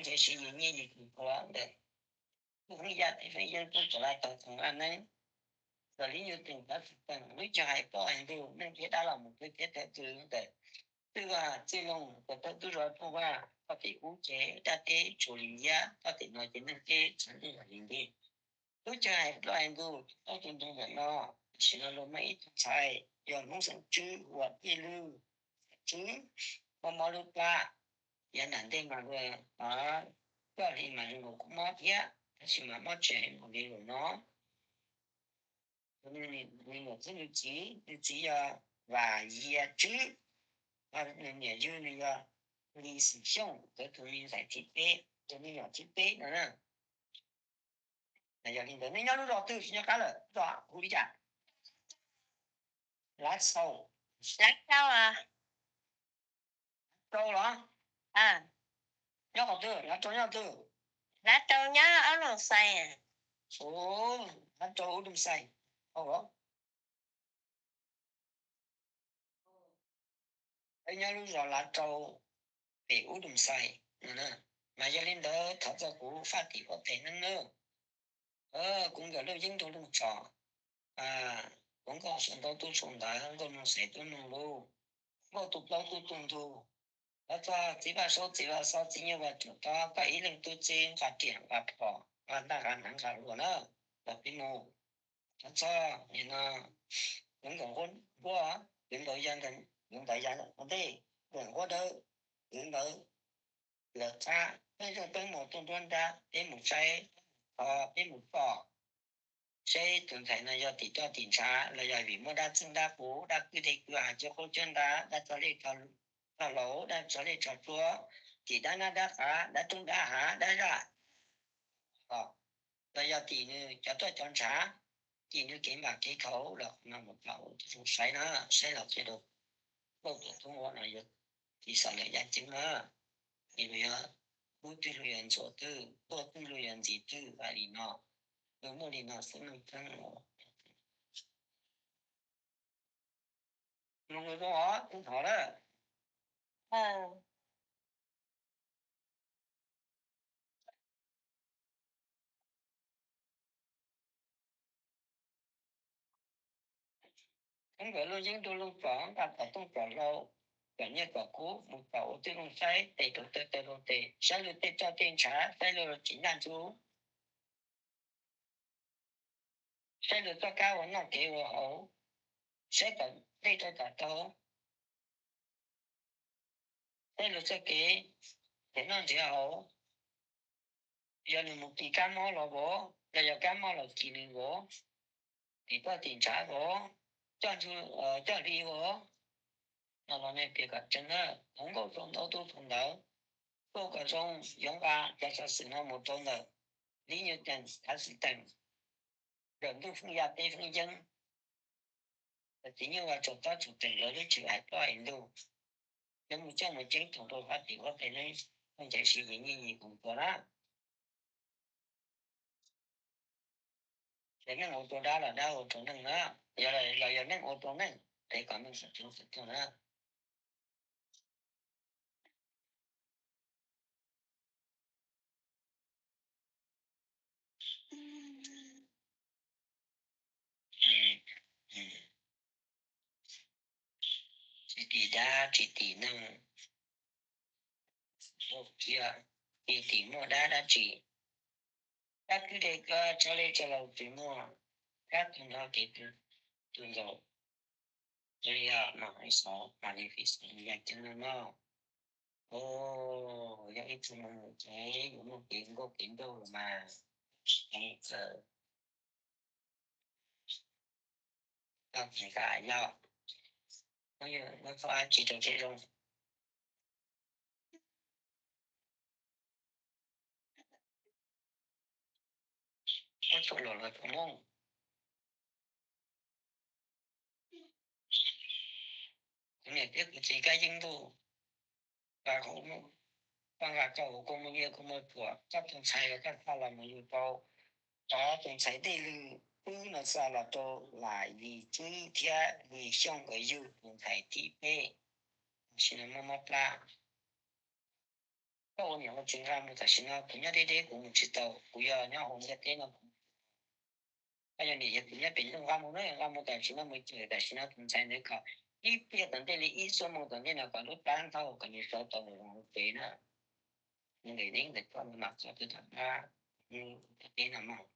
ntshe siv yim nyiaj yim txiv tuav ntawm Tub Hwj Yaj thiab Feeb Yeeb tub tuav laj tau txog a neeb. Txawm li nyuag teem txav txim teem lub caij hais plaub hais ntug neej thiab dab los mus twb thiab thawj txwg ntawm twj vaj txwj loog, txawm thawj tub zos Phooj Vaj toj tim ub ces dab teb tsuas li nciab, toj tim no ces neeg teb txhua leej yog li ntej. Lub caij hais plaub hais ntug tau tus ntoo ntawm no, tam sim no luag muaj ib tug ntxhais yog Hmoob xeem Tswb hu ua Tij Lwj. Tswb mob mob lub plab, yav nram ntej mas luag coj hli mas zoo nkaus kuj mob thiab, tab sis mas mob tsis heev npaum li lawm no. Nws niam thiab nws txiv, nws txiv yog Vam Yia Tswb, nws niam yug nws yog Lis Xwm Xyooj, nkawd tus me ntxhais thib peb, tus me nyuam thib peb no na. Yog li ntawd nej nyob lub zos twg tsis nyob qab lawm, zos hu li cas? Lav Xaus. Lav Xaus los? Nyob qhov twg? Lav Rau nyob twg? Lav Rau nyob Ub Loos Xais. Lav Rau Ub Loos Xais. Peb nyob lub zos Lav Rau pem Ub Loos Xais no na. Mas yog li ntawd thov txog kuv faj tim huab tais neeb nawb. Kuv nkawm Looj Yeeb nrog Looj Tsom, kuv nkauj Saum Ntaub tub Saum Ntawv, nkauj Noog Xaiv tub Noog Lub, nkauj Tub Plaub tub Tub Ntug. Thov txog txiv Vaj Saub txiv Vaj Xob txiv Nyuj Vaj Tsuam Tob, koj ib leeg tub txib nqa riam nqa phom nqa ntaj nqa hneev nqa hlua na, los peb mus. Thov txog nim no kuv nkawm Nquab, kuv nkawm yog nkawm ntawd yog ntej, nkawm Nquab Dawb, kuv nkawm Lawv Qab, peb zoo peb mus tuaj nruab nrab, peb mus saib, thov peb mus pom seb tus ntxhais no yog tim toj tim ntshav los yog vim muaj dab txeeb dab puv, dab kwj deg kwj ha, cuab qub cuab ntab, dab tso lej tso laus, dab tso lej tso tsuab, tim dab nab dab qav, dab roob dab hav, dab zaj, los yog tim nws cov toj cov ntshav, tim nws kev npam kev khaum los qhov no mus pom ua tib zoo saib na, saib los qhia rau nkauj Tub Tuam Thoob Nquab no yuav tsis xav lawm yaj ceeb na. Ces luag yuav hlub twg luag yuav ntxuav twg, tuaj twg luag yuav ntxiv twg, hais li no, luag muaj li no xwb neej tseeb. Mloog zoo os, hnov lawm. Kheev nkawd Looj Yeeb nrog Looj Tsom nqa tom tooj tom hlau, tom nyiaj tom kub mus tom ua twj looj saib, tes rau taw taw rau tes, saib luag tej toj tej ntshav, saib luag tsis ncaj ntsug, saib luag txoj kab ua noj kev ua haus, saib tom dej rau tom taug, saib luag txoj kev nrhiav noj nrhiav haus, yog nws mus kis kab mob los vov, los yog kab mob los kis nws vov, tim toj tim ntshav vov, coj ntsug coj hli vov. No los nej piav kom tseeb na, hluas nkauj Saum Ntaub tub Saum Ntawv, tuaj kom zoo yuav nqa cov xov xwm no mus rau ntawm Lis Nyuj Teem, Thav Xwm Teem, nkawm Ntuj Feeb Yaj thiab Feeb Yeeb, txiv Nyuj Vaj Tsuam Tob Tsuam Teem lawv lub tshwm hais plaub hais ntug, yuav mus coj mus ceeb toom rau fab tim huab tais neeb, ncaim siv yim nyiaj yim koom tuav na. Yog neej ua rau dab los dab ua rau neej na, yog los yog neej ua rau neej, peb kom neej sawv tsees sawv tuag na. Tsis tim dab tsis tim neeg, tsis tim muaj dab dab tsi. Kab kwj deg koj tso lej tso laus tsis muaj, kab tus nrog kev tus nkaus, li no xov mas li fis yam ceeb no no. Yog ib tug mus ces yuav muaj kev nkauj kev nraug los mas, txawm tau txais kam yog muab txhob dab tsi rau thiab zoo. Muab txhua los los txhua Hmoob. Kuv niam thiab kuv txiv kab yeeb ntuj, koj nqa koj hauv koj muaj nyiaj koj muaj txuam, koj tus ntxhais los koj xa los mus yug tau, cov tus ntxhais dej lwg twb no xa los rau Lam Yis Tswb thiab Lis Xyooj nkawd yug tus ntxhais thib peb, tam sim no mob mob plab. Koj ua niam ua txiv nqa mus tam sim no kuv nyob deb deb kuv mus tsis tau, kuv yog nyob hauv ntiaj teb no kuv mus tsis tau. Koj yog niam yog txiv nyob pem ntuj nqa mus na, nqa mus tam sim no mus cawm tam sim no tus ntxhais ntawd kom ib pliag tom ntej li ib xuab moos tom ntej no kom lub plab ntau kom nws rov tau los zoo hauv tsev na. Nws ntawm neb ntawm koj ntawd mas koj twb tau pab ntiaj teb no mas.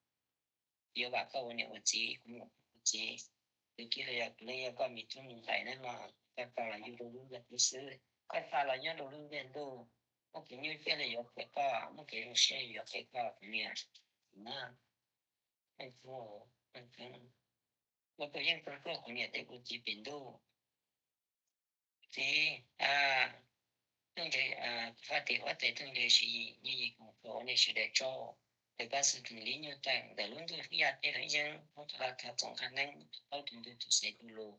Yuav vam koj ua niam ua txiv, kuv niam ua txiv, twb kiag yog kuv leej yog koj me tub me ntxhais na mas koj tau los yug rau lub ntiaj teb xwb, koj tau los nyob rau lub ntiaj ntuj, muaj kev nyuaj siab li yuav qhia koj, muaj kev zoo siab li yuav qhia koj kuv niam na. Ua tus yeej tau tuaj kuv niam tej kuv txiv pem ntuj. Txiv, txoj kev faj tim huab tais txoj kev siv nyiaj yim koom txuas ua nej sawv daws tsaug. Ntawm pab xwm txwm li nyuag tawm ntawm lub ntuj hwj yaj teb hwj yeeb, muab tau laj tau txoom qab neeb, tau tus ntug tus xaiv tus lus.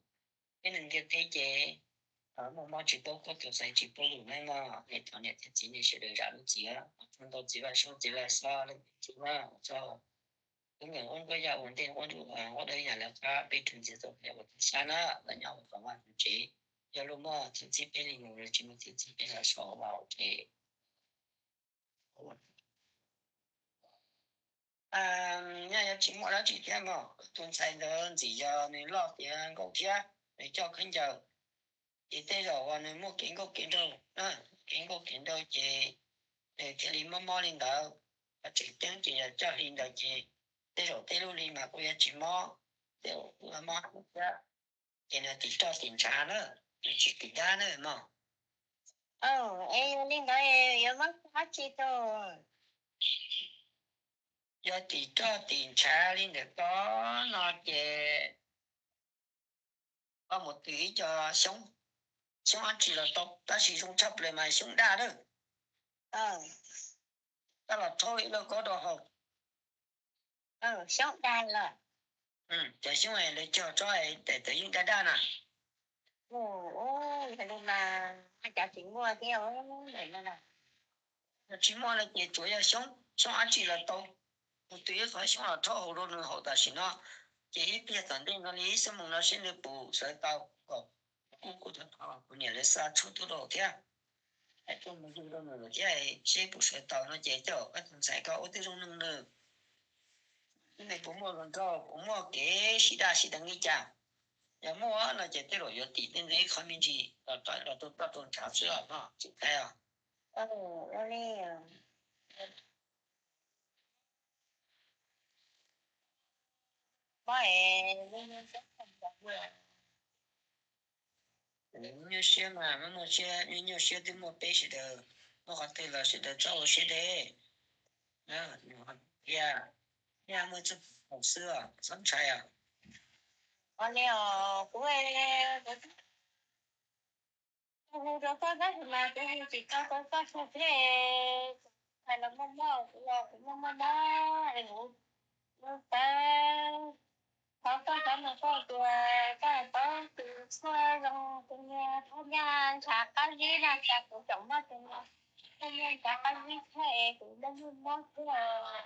Peb neeg ntiaj teb ces muaj mob tsis paub koj, tus xaiv tsis paub lus neeb no, nej thov niam thiab txiv nej sawv daws zam lub txim, ua tsaug ntau txiv Vaj Soob txiv Vaj Xob leej txiv na, ua tsaug. Tub nkeeg ua nkuaj yaj ua ntej ua dawb yam lawv qab peb rau ntxiv txoj kev ua tib sab na, los nyob ua tom vaj tom tsev. Yog luag muaj txhiab txib peb li nus, tsis muaj txhiab txib peb los so vaj ua tsev. Nyob yog tsis muaj dab tsi thiab mas tus ntxhais ntawd ntxim yog nws loj tiav nkauj thiab nws coj khaub ncaws, ces tej zaum uas nws muaj kev nkauj kev nraug, kev nkauj kev nraug ces nws thiaj li mob mob li ntawd. Qhov tseem ceeb ces yog coj li ntawd ces tej zaum tej lub hli mas kuj yuav tsis mob, tej zaum kuj yuav mob thiab. Ces nws tim roj tim ntshav na, nws tsis tim dab na mog. Es yog li ntawd yuav mob dab tsi rau? Yog tim roj tim ntshav li ntawm ko no ces koj mus twv ib co xyoob, xyoob dab tsi los tau, tab sis zoo tshaj plaws mas xyoob daj na. Koj los rhaub ib lauj kaub rau haus. Xyoob daj los? Cov xyoob lawv cog tsob tes tawv yeej daj daj na. Yog li mas cov tsis muaj thiab ntawm no. Yog tsis muaj no ces tsuav yog xyoob, xyoob dab tsi los tau. Mus twv ib qho xyoob los rhaub haus rau nws haus tam sim no, ces ib pliag tom ntej no li ib xuab moos no seb nws puas sawv tau kom kuv kuj thov thov kuv niam lawv xa tshuaj tuaj rau thiab. Hais tuaj mus yug rau nws thiab seb puas sawv tau no ces coj koj tus ntxhais koj ua tib zoo nug nws. Nws puas muaj hluas nraug, puas muaj kev sib daj sib deev li cas? Yog muaj no ces tej zaum yuav tim tej ntawd ib qho me ntsis los rau toj rau ntshav xwb os, tsis tau os. Nyuaj siab mas muaj nyuaj siab, nyuaj siab twb muaj peb sawv daws, muaj qhov twg los sawv daws txhob ua siab deb. Tias, tias muaj txoj kev haum xwb os, txhob ntshai os. Ua li os, kuv, kuv hu rau koj tab sis mas kuv hu tsis tau rau koj thiab. Hais los muaj mob, kuv los kuv muaj mob mob es kuv, kuv xav thov koj, thov nrog koj tus, koj paub tus tshuaj zoo, tus niag thaj nyaj ntshav qab zib na, cas kuv tseem muaj tus niag thaj nyaj ntshav qab zib thiab es kuv muaj mob mob thiab.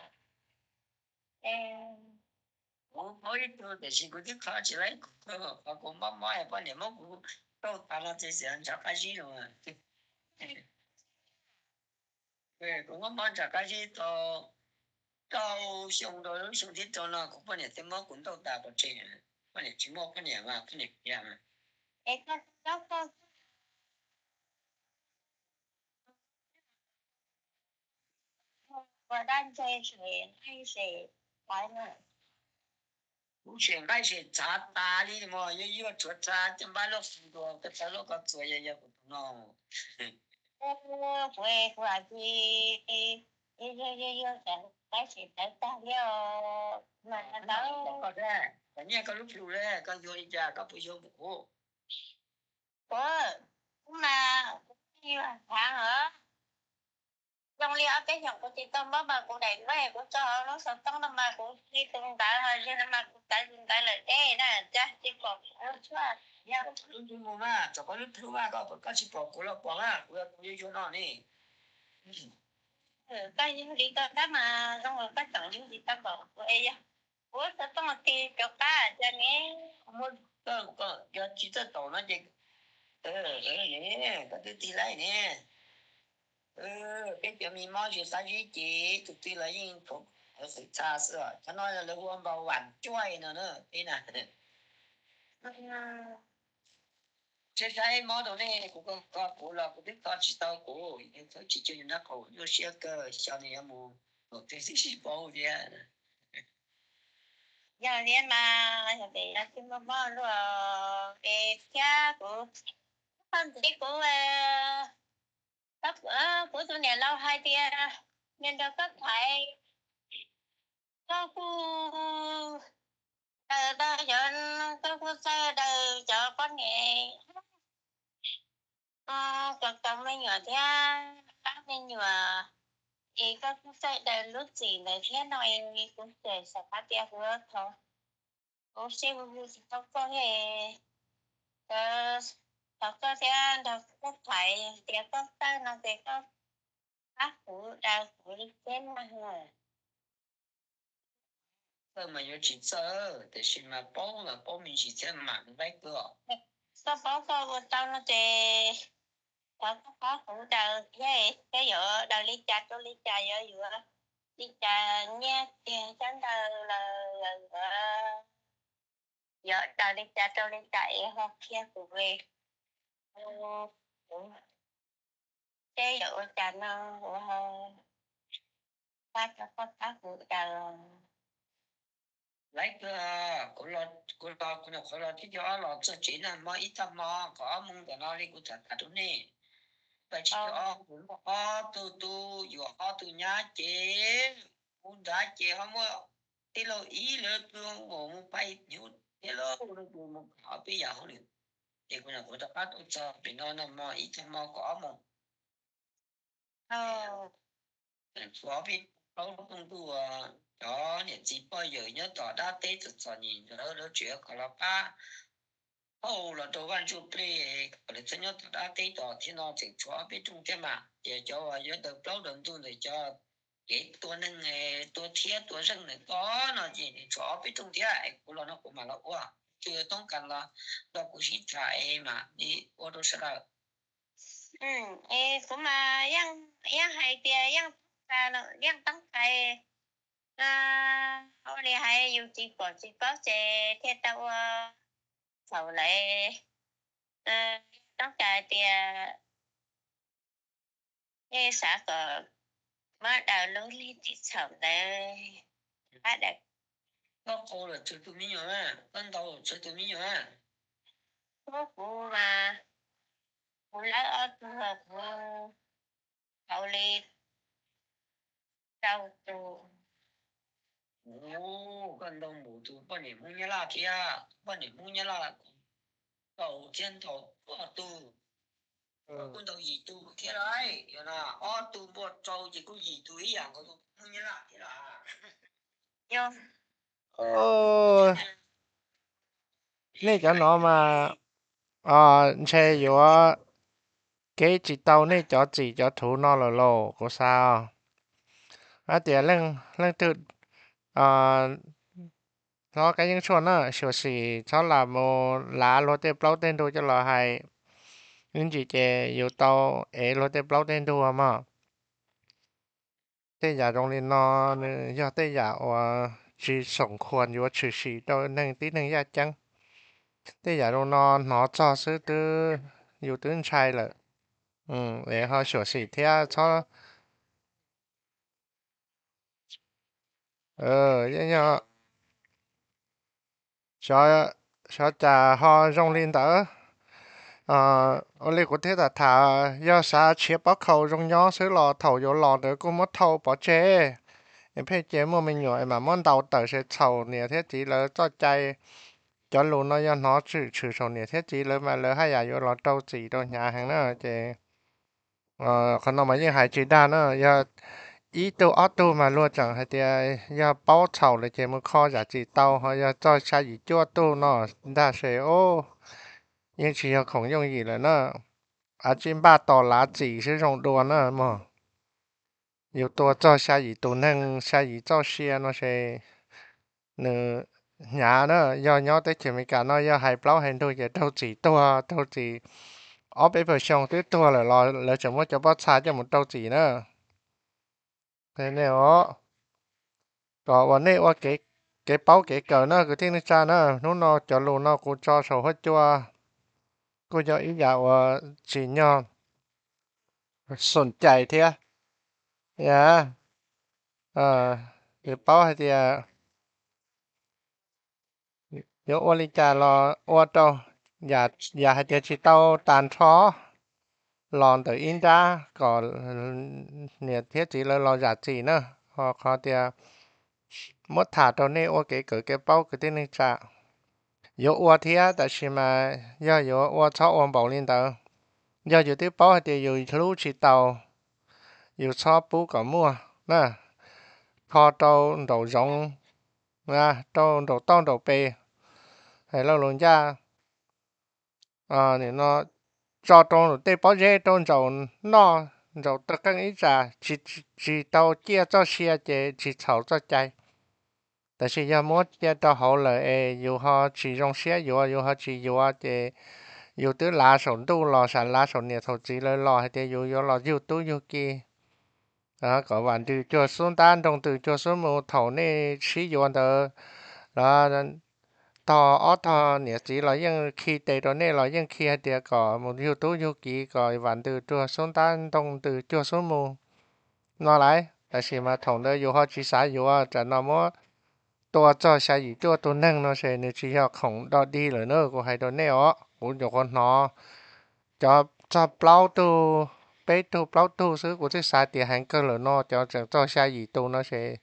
Kuv paub ib tug tiam sis kuv twb kho tsis tau, kuv qhov kuv mob mob es poj niam muab kuv tauj tas no ces txiv ntshav qab zib no. Kuv mob mob ntshav qab zib tau rau xyoo, rau lub xyoo thib rau no kuv poj niam twb muab kuv ntaus tas pov tseg. Poj niam tsis muaj poj niam mas poj niam khiav mas. Ua dab ntse, kuv sem nqaij sem txhav tas li mas yuav yuag tshuav txha coj npab loj qhov ntua koj txha loj koj txuas yog yog kuv tus no. Kuv, kuv hais tias yuag yuag yuag sem nqaij sem txhav tag li os. Mas ntawd koj, koj nyiaj koj lub plhu li koj yuag li cas koj puas yuag mus kuv? Kuv, kuv mas kuv yuag txhav os. Zoo li ob peb xyoos kuv tsis tau mob mas kuv daim nqaij kuv tso hauv lub xov tooj no mas kuv li tus ntawd ho, yog no mas kuv txawv tus ntawd lawm deb na, cas tsis pom kuv tshuaj. Lub ntsej muag mas txawm koj lub plhu mas koj, koj tsis pom kuv los pom mas kuv yog tus yuag yuag no ne. Koj yuag li koj tab mas zoo, koj tseem yuag li koj pom kuv es yog kuv xov tooj tig cov qab cas ne. Muab koj, koj yog tsis txawj taum no ces koj twb tig laij ne. Peb cov me mob zis qab zib ces tus twg los yeej pom xwm txha xwb os. Cov no lawv hu ua npau vam cuaj no na peb na. Saib saib mob rau nej, kuv ko kuv los kuv twb ko tsis tau kuv, txhob tsis cuag yus nab qaum nyuaj siab kawg, xyov nws yuav mus kom twg xwb sib paub thiab. Yog thiab mas, yog tias yog tsis muaj mob luaj es thiab kuv, txhob ntxiv kuv, kuv tus niam laus hais tias, niag nrog koj thaiv, koj kuj daws tau cov, koj kuj txawj daws cov poj niam, koj tau me nyuam thiab, pab me nyuam, es koj kuj txawj daws lub txim ntawd thiab no es kuv tseem xav hais tias kuv thov, kuv sib hu hu tsis tau koj, thov koj thiab nrog koj thaiv tias koj txawj no ces koj pab kuv daws kuv li thiab na. Txawj mas yuav tsis txawj, tiam sis mas paub mas paub me ntsis thiab mam laib kawg. Koj paub koj ua tau no ces thov koj pab kuv daws thiab, thiab yuav daws li cas rau li cas, yuav yuav li cas nyiaj tiag cab ntawd los yuav, yuav daws li cas rau li cas es ho qhia kuv, kuv seb yuav ua cas no, kuv ho pab rau koj pab kuv daws. Laib kawg, kuv los, kuv los, kuv nyuam qhuav los thib ob los txog tsev na, hmo ib tag hmo kaum ob moos ntawm no li kuv tham tham rau nej. Pas tsib caug ob kuv muaj ob tug tub, yuav ob tug nyab ces, kuv nrad ces ho muaj tij laug ib lawv tug mus pais hnyuv thiab lauj, mus ob peb yam hauj lwm. Ces kuv nyuam qhuav rov qab tuaj txog pem no no hmo ib tag hmo kaum ob moos. Tshuav peb plaub rooj ntuj, cov niam txiv poj yawm nyob tom dab teb txom txom nyem ntawd lawv tseem kom los pab hauj los rau Vaj Ntsuj Plig, kom lawv txhob nyob tom dab teb tom thiab no tseem tshuav ob peb rooj thiab mas. Ces cov uas yuav daws plaub daws ntug ntawm cov kev tua neeg, tua thiab tua zeej ntawm ko no ces tshuav ob peb rooj thiab es kuv los no kuv mam los ua. Tug toob kas los nrog kuv sib tham es mam li ua rau sawv daws. Es kuv mas yeej hais tias yeej, yeej toob kas, ua li hais yus tsis pom tsis paub ces thiaj tau ua txhaum lawm. Toob kas hais tias nej xav kom muab daws lub lig txim txhaum ntawd, pab daws. Koj qau lawm tsawg tus me nyuam, koj ntau tsawg tus me nyuam? Kuv mas, kuv lawv ob tug, kuv tau li rau tus. Koj ntau npaum tus poj niam Hmoob Nyab Laj thiab, tus poj niam Hmoob Nyab Laj ntau thiab ntau, ob tug kuj ntau yim tus thiab lauj, yog no ob tug npua rau ces kuj yim tus ib yam nkaus tus Hmoob Nyab Laj thiab lauj. Nej cov no mas ntshe yuav kev tsis tau nej cov txim cov thuv no lawm lauj, kuv xav. Hais tias leej twg hlob Kab Yeeb Tshuaj na, xyuam xim txhob lam mus lav luag tej plaub tej ntug coj los hais, ib ntsis ces yus tau ev luag tej plaub tej ntug mog. Tej yam zoo li no nws yog tej yam uas tsis xoom khuas yuav tshwm sim rau neeg tib neeg yaj ceeb. Tej yam zoo no hnov txog xwb twb, yus twb ntshai lawm. Es ho xyuam xim thiab txhob, yeej yog xyov cas ho zoo li ntawd. Ua li kuv thiaj tham tham, yog xav tshiav pob khau zoo nyob xwb los thaum yuav los ntawd kuj muab thau pov tseg, es pheej cia muaj me nyuam es mam muab ntaus tawm seb txhaum niam thiab txiv lawv txoj cai. Cov lus no yog hnov tshwm tshwm saum niam thiab txiv lawv mas lawv haj yam yuav los rau txim rau hnyav heev na ces qhov no mas yeej hais tsis dag na. Yog ib tug ob tug mas luag tseem hais tias yog paub txhaum lawm ces mus kho zam txim tau, ho yog txog xya yim cuaj tug no ntag ces yeej tsis yog khoom yooj yim lawm na. Av tsij npaj tos lav txim xwb zoo dua na mog. Yus tua txog xya yim tus neeg xya yim txoj sia no ces nws hnyav na. Yog nyob teb chaws Amelikas no yog hais plaub hais ntug ces raug txim tuag, raug txim ob peb pawg xyoo twb tuag lawm los lawv tseem muab cov pob txha coj mus rau txim na. Kom uas nej ua kev paub kev kawm na kwv tij neej tsa na, hnub no cov lus no kuv tso saum huab cua kuj yog ib yam uas tsim nyog xoom cai thiab. Yog, kev paub hais tias yuav ua li cas los ua rau, yam hais tias tsis tau tag nrho los ntawm ib nrab kom niam thiab txiv lawv los zam txim na. Ho qhov tias muab tham rau nej ua kev kawm kev paub kwv tij neej tsa, yuav ua thiab tab sis mas yog yuav ua txhob ua npaum li ntawd. Yog yus twb paub hais tias yus hlub tsis tau, yus txhob pub kom muaj na, kho rau nraum zoov, rau nraum toj nraum pes, hais lus ncaj no, tso rau nraum tej pob zeb rau ntsaum noj ntsaum tawg qeej ib tsam, tsis tau ciaj txoj sia ces tsis txhaum txoj cai. Tab sis yog muab cia rau hauv lawm es yus ho tsis zoo siab yuav, yus ho tsis yuav ces yus twb lav saum ntuj los sam lav saum niam saum txiv lawv los hais tias yus yuav los yug tub yug ki kom vam ntws cuag xub ntab nroo ntws cuag xub mus thaum nej sib yuav ntawd los tog ob tog niam txiv los yeej khi tes rau nej los yeej khi hais tias kom mus yug tub yug ki kom vam ntws cuag xub ntab nroo ntws cuag xub mus no lauj. Tab sis mas thaum ntawd yus ho tsis xav yuav, tsam no muab tua txog xya yim cuaj tus neeg no ces nws tsis yog khoom dog dig lawm na, kuv hais rau nej os. Kuv nyuam qhuav hnov cov txog plaub tug, peb tug plaub tug xwb, kuv twb xav tias heev kawg lawm no, cov tseem txog xya yim tus no ces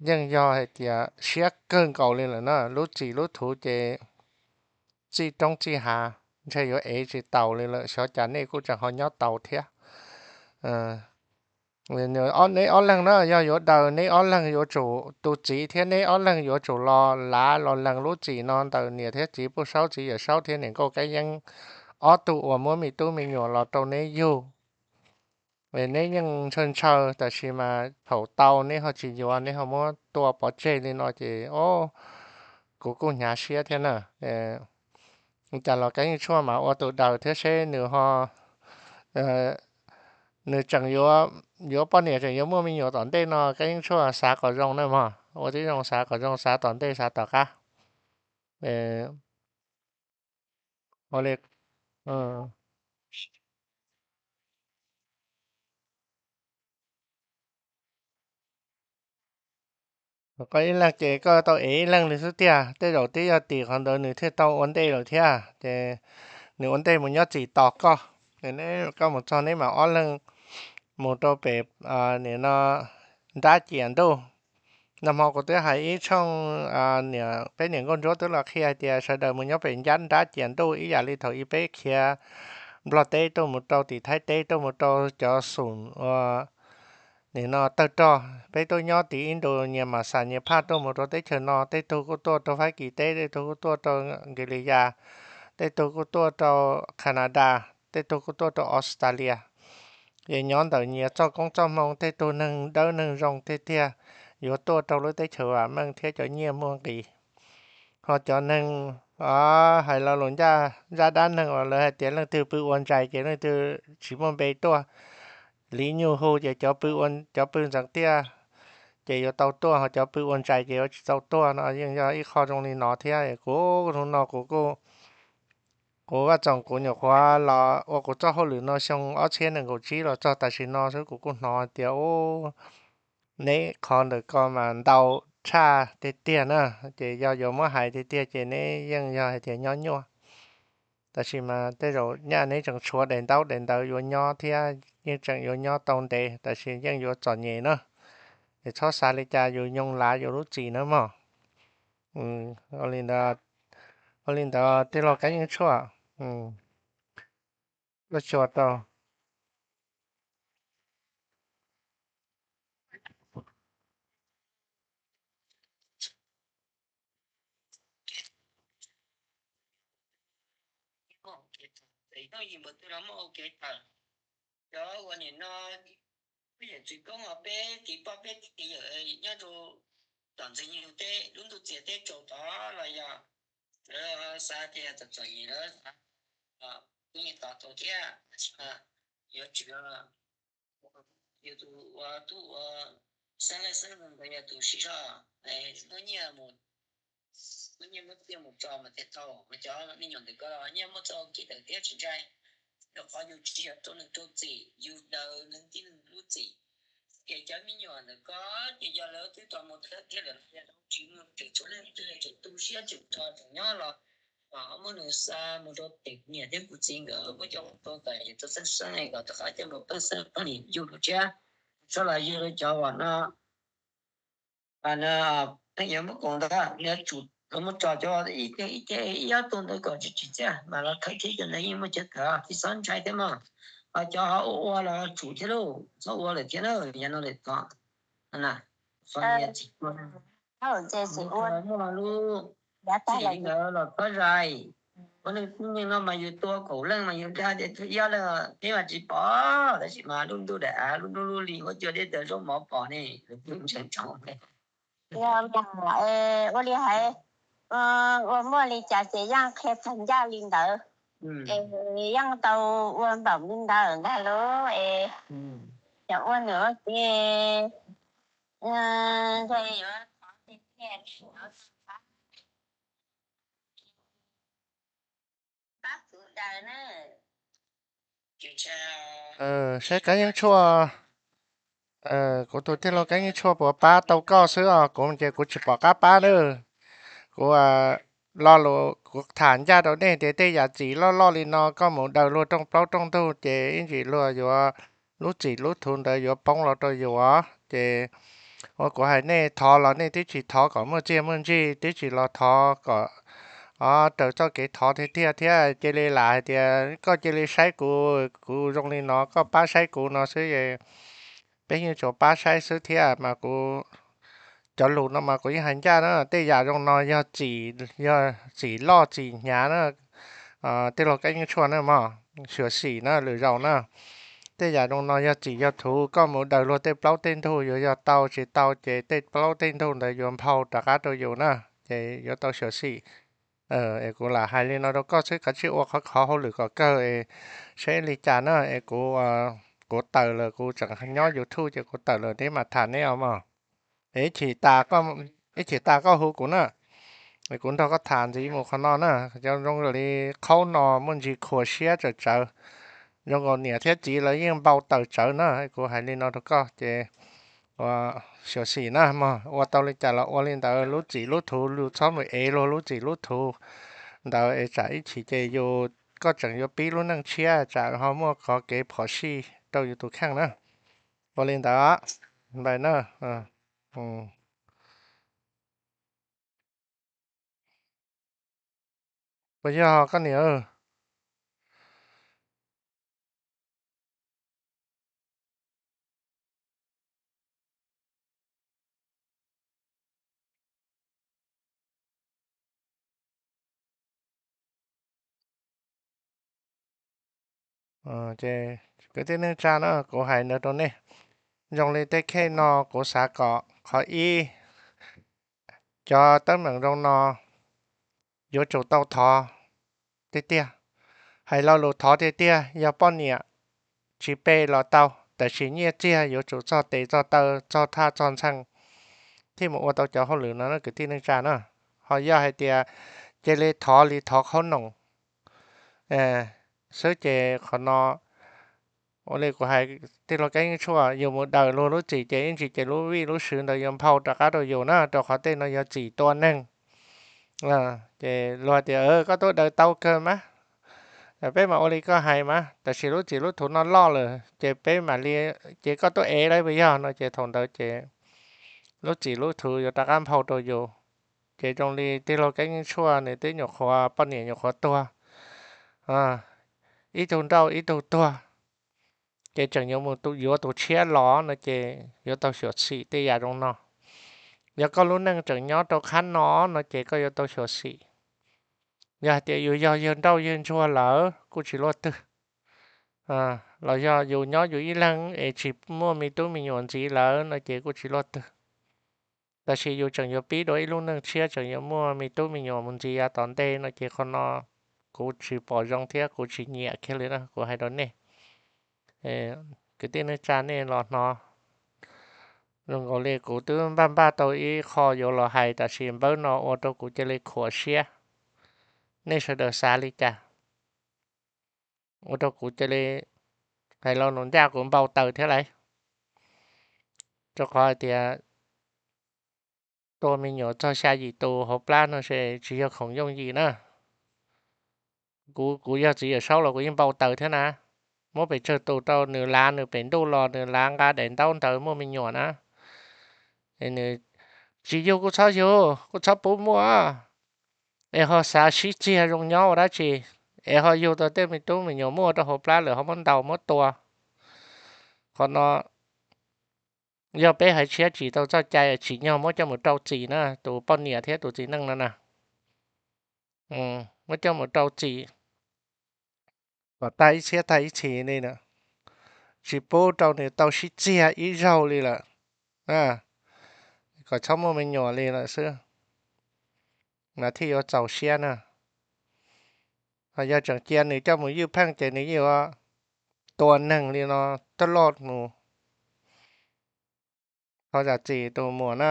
yeej yog hais tias siab kawg nkaus li lawm na. Lub txim lub thuv ces txij roob txij hav ntshe yuav ev tsis taus li lawm, xyov cas nej kuj tseem ho nyob tau thiab. Neb ob leeg na, yog yuav daws neb ob leeg yuav tsum, tus txiv thiab neb ob leeg yuav tsum los lav los lees lub txim no ntawm niam thiab txiv Pub Saub, txiv Yawm Saub thiab niam Nkauj Kab Yeeb ob tug uas muab me tub me nyuam los rau neb yug. Neb yeej ntshaw ntshaw tab sis mas thaum tau neb ho tsis yuav, neb ho muab tua pov tseg li no ces o, kuv kuj hnyav siab thiab na. Cas los Kab Yeej Tshuaj mas ua tus daws thiab seb nws ho, nws tseem yuav, yuav poj niam tseem yuav muaj me nyuam tom ntej no, Kab Yeej Tshuaj xav kom zoo na mog, ua tib zoo xav kom zoo, xav tom ntej xav tom qab. Koj ib leeg ces koj tau ev ib leeg li xwb tiag, tej zaum twb yog tim qhov ntawd nws thiaj tau ua ntej lawm thiab ces nws ua ntej mus nyob txim tos koj. Koj mus txog neb mam ob leeg mus rau pem, nim no, nrab ciam ntuj. Nag hmo kuv twb hais ib tshooj, niam, peb niam Nkauj Ntsuab twb los qhia hais tias sawv daws mus nyob pem nrab ciam ntuj ib yam li thaum ub peb khiav Nplog teb tuaj mus rau tim Thaib teb tuaj mus rau cov xum ua nim no tawg rog, peb tuaj nyob tim ib ntus nyias mam xam nyias phaj tuaj mus rau teb chaws no, tej tug kuj tuaj rau Fab Kis teb, tej tug kuj tuaj rau Nkis Lis Yas, tej tug kuj tuaj rau Kanadas, tej tug kuj tuaj rau Australia. Ces nyob ntawm nyias txoj koob txoj hmoo, tej tug neeg dawb neeg zoo tiag tiag yuav tuaj rau lub teb chaws vam meej thiab cov nyiaj muaj nqis. Ho cov neeg hais lo lus ncaj, zaj dab neeg uas lawv hais tias leej twg pw ua ntsais ces leej twg tsis muaj npe tuaj. Liv nyuj hu ces cov pw, cov pw ntxeev tiaj ces yuav tau tuaj, ho cov pw ua ntsais ces yuav tsis tau tuaj no yeej yog ib qho zoo li no thiab. Kuv hnub no kuv kuj, kuv Vaj Txoos kuv nyuam qhuav los ua kuv txoj hauj lwm no xyoo ob txhiab nees nkaum tsib los txog tam sim no xwb, kuv kuj hnov tias u, neb qhov ntawm ko mas ntau tshaj tiag tiag na, ces yog yuav muab hais tiag tiag ces neb yeej yog hais tias nyob nyuaj. Tab sis mas tej zaum nyaj neb tseem tshuav daim ntaub daim ntawv yuav nyob thiab yeej tseem yuav nyob tau ntev, tab sis yeej yuav txom nyem na. Es txhob xav li cas, yus nyoo lav yus lub txim na mog. Ua li ntawd, ua li ntawd tij laug Kab Yeej Tshuaj, ua tsaug rau. Cov uas nim no peb yawm txwv koob ho peb txiv poj peb txiv yawm nyob rau tom Ntxwg Nyug teb lub ntuj txias teb tsaus tod los yog lawv xav tias txom txom nyem lawv xav Kuv yeej tos tau thiab, yuav tsum yog tus ua tub ua xeeb leej xeeb ntawd yog tus sib zog, muab nyiaj mus, muab nyiaj muab txiaj mus tso mas thiaj tau. Mas cov me nyuam ntawm ko nyiaj muaj txoj hau kev tawm thiab tsis ntshai, rau qhov yus tsis yog rau neeg rau txim, yus daws neeg tib neeg lub txim. Ces cov me nyuam ntawm ko ces yog lawv twb tau mus thawj thiab lawm, yog tsis mus tseem tshuav leej twg tseem tu siab tseem tso tseem nyob los ho muab nws xa mus rau pem kuv niam thiab kuv txiv nkawd, muab coj mus tua kom yus tau xeeb xeeb kom rov qab coj mus pheej xeeb pheej lim yug lub tshiab, txhob los yug rau cov uas no. Pheej yuav muab koom ntawd nws tsum los muab tso cov ib ce ib ce ib ob tug ntawd kom tsis tsim txiaj mas los thawj thiab cov ntawd yeej muaj chaw kawm tsis txhob ntshai thiab mog. Ho cov ho ua ua los tsum thiab lauj, txhob ua lawm thiab na, yav no lawm tod. Qhov no yog tsis ua, muaj lub txim li ntawd los txhob zais. Ua neej tib neeg no mas yus tua kaum leej mas yus dag tias tua ib ob leej, peb mas tsis pom, tab sis mas lub ntuj daim av lub hnub lub hli huab cua dej ntawd zaub mov pom ne, lawv twb ntseeg tsoom. Yog mas ua li hais, ua muaj li cas ces yeej qhia txog ncaj li ntawd, es yeej tau ua npaum li ntawd ntag lauj es, yog ua nws ces ntshe yuav thov tiag tiag, pab sawv daws na. Saib Kab Yeeb Tshuaj, kuv tus tij laug Kab Yeeb Tshuaj puas pab tau koj xwb os, kuv ces kuv tsis pom qab pab na. Kuv lo lus kuv tham ncaj rau nej tias tej yam txim loj loj li no koj mus daws luag rooj plaub rooj ntug ces ib ntsis luag yuav, lub txim lub thuv ntawd yuav poob los rau yus os. Ces ua kuv hais nej thov los nej twb tsis thov kom muaj txiaj muaj ntsig, twb tsis los thov kom raws txoj kev thov tiag tiag thiab cia li lam hais tias koj cia li saib kuv, kuv zoo li no koj pab saib kuv no xwb. Peb yeej tsuas pab saib xwb thiab mas kuv, cov lus no mas kuv yeej hais ncaj na, tej yam zoo no yog txim, yog txim loj txim hnyav na. Tij laug Kab Yeeb Tshuaj na mog, xyuam xim na lwm zaus na. Tej yam zoo no yog txim yog thuv, koj mus daws luag tej plaub tej ntug yuav yog tau tsis tau ces tej plaub tej ntug ntawd yuav nphau rov qab rau yus na, ces yuav tau xyuam xim. Es kuv lam hais li no rau koj xwb, kav tsij ua khov khov hauj lwm kom kawg es saib li cas na. Es kuv, kuv tawm lawm, kuv tseem nyob YouTube ces kuv tawm lawm neb mam tham neb os mog. Ib chim tas, ib chim tas koj hu kuv na, es kuv nrog koj tham ntxiv mus qhov no na. Cov zoo li qhaub no muaj ntsis khuam siab tsawv tsawv, zoo nkaus niam thiab txiv lawv yeej npau taws tsawv na. Kuv hais li no rau koj ces xyuam xim na mog, ua tau li cas los ua li ntawd, lub txim lub thuv yus txhob mus ev luag lub txim lub thuv ntawd es tsam ib chim ces yus, koj tseem yuav pib lub neej tshiab tsam ho muaj qhov kev phom sij rau yus tus kheej na. Ua li ntawd, npais na. Puas yog koj niam? Ces kwv tij neej tsa na, kuv hais ntawd rau nej, zoo li tej case no kuv xav kom qhov ib, cov teeb meem zoo no yuav tsum tau thov tiag tiag. Hais lo lus thov tiag tiag, yog poj niam tsis pe los tau, tab sis nyiaj txiag yuav tsum txog tes txog taw txog thaj txog ntxhee thiaj mus ua tau cov hauj lwm no na kwv tij neej tsa na. Ho yog hais tias cia li thov li thov qhaub noom xwb ces qhov no, ua li kuv hais, tij laug Kab Yeeb Tshuaj, yus mus daws luag lub txim ces ib ntsis ces lub vij lub sw ntawd yuav nphau rov qab rau yus na, rau qhov tej no yog txim tua neeg. Ces luag tias koj tuaj daws tau kawg mas, peb mam ua li koj hais mas, tab sis lub txim lub thuv no loj lawm ces peb mam li, ces koj tuaj ev lawm puas yog no ces thaum ntawd ces lub txim lub thuv yuav rov qab nphau rau yus. Ces zoo li tij laug Kab Yeeb Tshuaj nws twb nyuam qhuav poj niam nyuam qhuav tuag, ib tug nrauj ib tug tuag, ces tseem yuav mus yuav tus tshiab los no ces yuav tau xyuam xim tej yam zoo no. Yog koj lub neej tseem nyob rau qhab no no ces koj yuav tau xyuam xim. Yog hais tias yus yog yawg nrauj yawg ntsuag lawm kuj tsis luaj twg, los yog yus nyob yus ib leeg es tsis muaj me tub me nyuam ntxiv lawm no ces kuj tsis luaj twg. Tab sis yus tseem yuav pib dua ib lub neej tshiab, tseem yuav muaj me tub me nyuam mus ntxiv yav tom ntej no ces qhov no kuv tsis pom zoo thiab kuv tsis nyiam kiag li na, kuv hais rau nej. Kwv tij neej tsa nej los hnov, zoo nkaus li kuv twb npaj npaj tau ib qho yuav los hais tab sis npawb no ua rau kuv cia li khuam siab. Nej sawv daws xav li cas? Ua rau kuv cia li hais lo lus ncaj kuv npau taws thiab lauj. Rau qhov hais tias tua me nyuam txog xya yim tus hauv plab no ces tsis yog khoom yooj yim na. Kuv, kuv yog txiv Yawm Saub los kuv yeej npau taws thiab na. Muab pes tsawg tus rau nws lav nws pem ntuj los nws lav nqa daim ntaub ntawd muaj me nyuam na. Nws tsis yug kuj txhob yug, kuj txhob pub muaj. Es ho xav sib txiag zoo nyob ua dab tsi? Es ho yug tau tej me tub me nyuam muaj rau hauv plab lawm ho muab ntaus muab tua. Qhov no yog peb haiv tshiab tsim tau txoj cai tsim nyog muab coj mus rau txim na, tus poj niam thiab tus txiv neej no na. Muab coj mus rau txim kom tag ib txhiab tag ib txhis li na, tsis pub rau nws tau sib txiag ib zaug li lawm, kom txhob muaj me nyuam li lawm xwb, mas thiaj yuav txaus siab na. Ho yog tseem cia nws coj mus ywj pheej ces nws yeej yuav tua neeg li no taj loj mus. Thov zam txim tus muam na,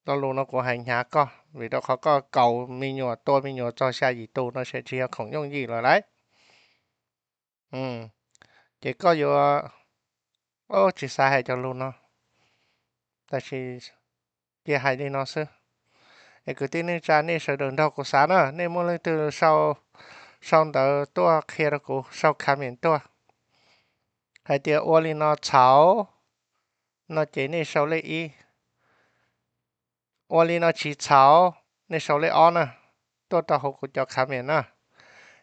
lo lus no kuv hais hnyav koj vim rau qhov koj kaus me nyuam tua me nyuam txog xya yim tus no ces tsis yog khoom yooj yim lawm lauj. Ces koj yuav, tsis xav hais cov lus no, tab sis cia hais li no xwb. Es kwv tij neej tsa nej sawv daws nrog kuv xav na, nej muaj leej twg sau ntawv tuaj qhia rau kuv, sau comment tuaj hais tias ua li no txhaum no ces nej sau lej ib, ua li no tsis txhaum nej sau lej ob na, tuaj rau hauv kuv cov comment na.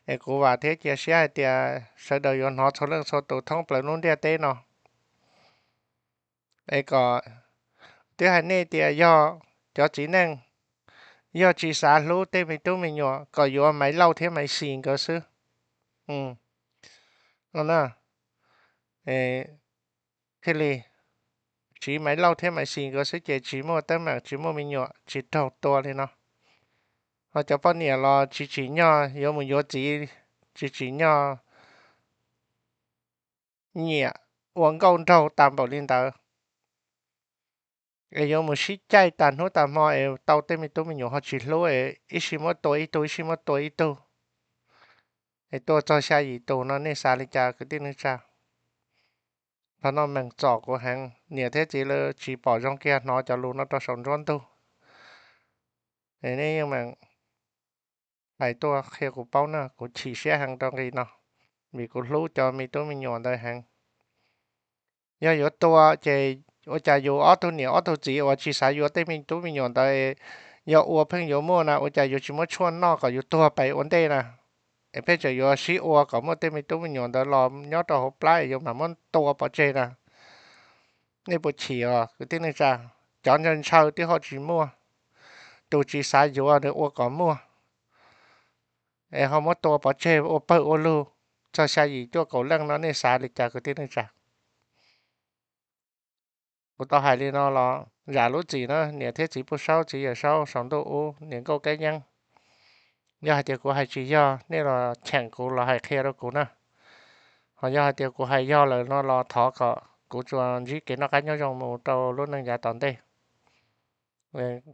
Es kuv vam thiab cia siab hais tias sawv daws yuav hnov txhua leej txhua tus thoob plaws lub ntiaj teb no. Es kom twb hais nej tias yog cov txiv neej yog tsis xav hlub tej me tub me nyuam kom yuav Maiv Lauj thiab Maiv Xis nkawd xwb no na. Thiaj li siv Maiv Lauj thiab Maiv Xis nkawd xwb ces tsis muaj teeb meem tsis muaj me nyuam tsis raug tua li no. Ho cov poj niam los tsis tsim nyog yuav mus yuav txiv, tsis tsim nyog nyiam ua nkauj nraug tas npaum li ntawd, es yuav mus sib caij tas hnub tas hmo es tau tej me tub me nyuam ho tsis hlub es ib sij muab tua ib tug ib sij muab tua ib tug, es tua txog xya yim tus no nej xav li cas kwv tij neej tsa? Qhov no meem txom kuv heev, niam thiab txiv lawv tsis pom zoo kiag hnov cov lus no rau saum nruab ntug. Es nej yeej meem hais tuaj qhia kuv paub na, kuv chim siab heev rau nqi no, vim kuv hlub cov me tub me nyuam ntawd heev. Yog yuav tua ces ua cas yus ob tug niam ob tug txiv uas tsis xav yuav tej me tub me nyuam ntawd, yog ua pheej yuav muaj na ua cas yus tsis muab tshuaj noj kom yus tuag pes ua ntej na? Es pheej tseem yuav sib ua kom muaj tej me tub me nyuam ntawd los nyob rau hauv plab es yus mam muab tua pov tseg na. Nej puas chim os kwv tij neej tsa? Cov ntshaw ntshaw twb ho tsis muaj, tus tsis xav yuav nws ua kom muaj, es ho muab tua pov tseg ua pawg ua lug txog xya yim cuaj kaum leej no nej xav li cas kwv tij neej tsa? Kuv tau hais li no los zam lub txim na niam thiab txiv Pub Saub txiv Yawm Saub saum ntuj ub niam nkauj Kab Yeeb. Yog hais tias kuv hais tsis yog nej los cheem kuv los hais qhia rau kuv na. Ho yog hais tias kuv hais yog lawm no los thov kom kuv tsuas ntsib kev noj qab nyob zoo mus rau lub neej yav tom ntej.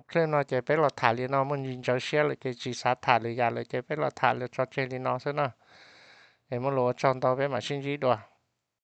Clip no ces peb los tham li no, muaj ntsis ntsawv siab lawm ces tsis xav tham lwm yam lawm ces peb los tham lwm tso tseg li no xwb na. Es muaj lus ua tsaug ntau, peb mam sib ntsib dua.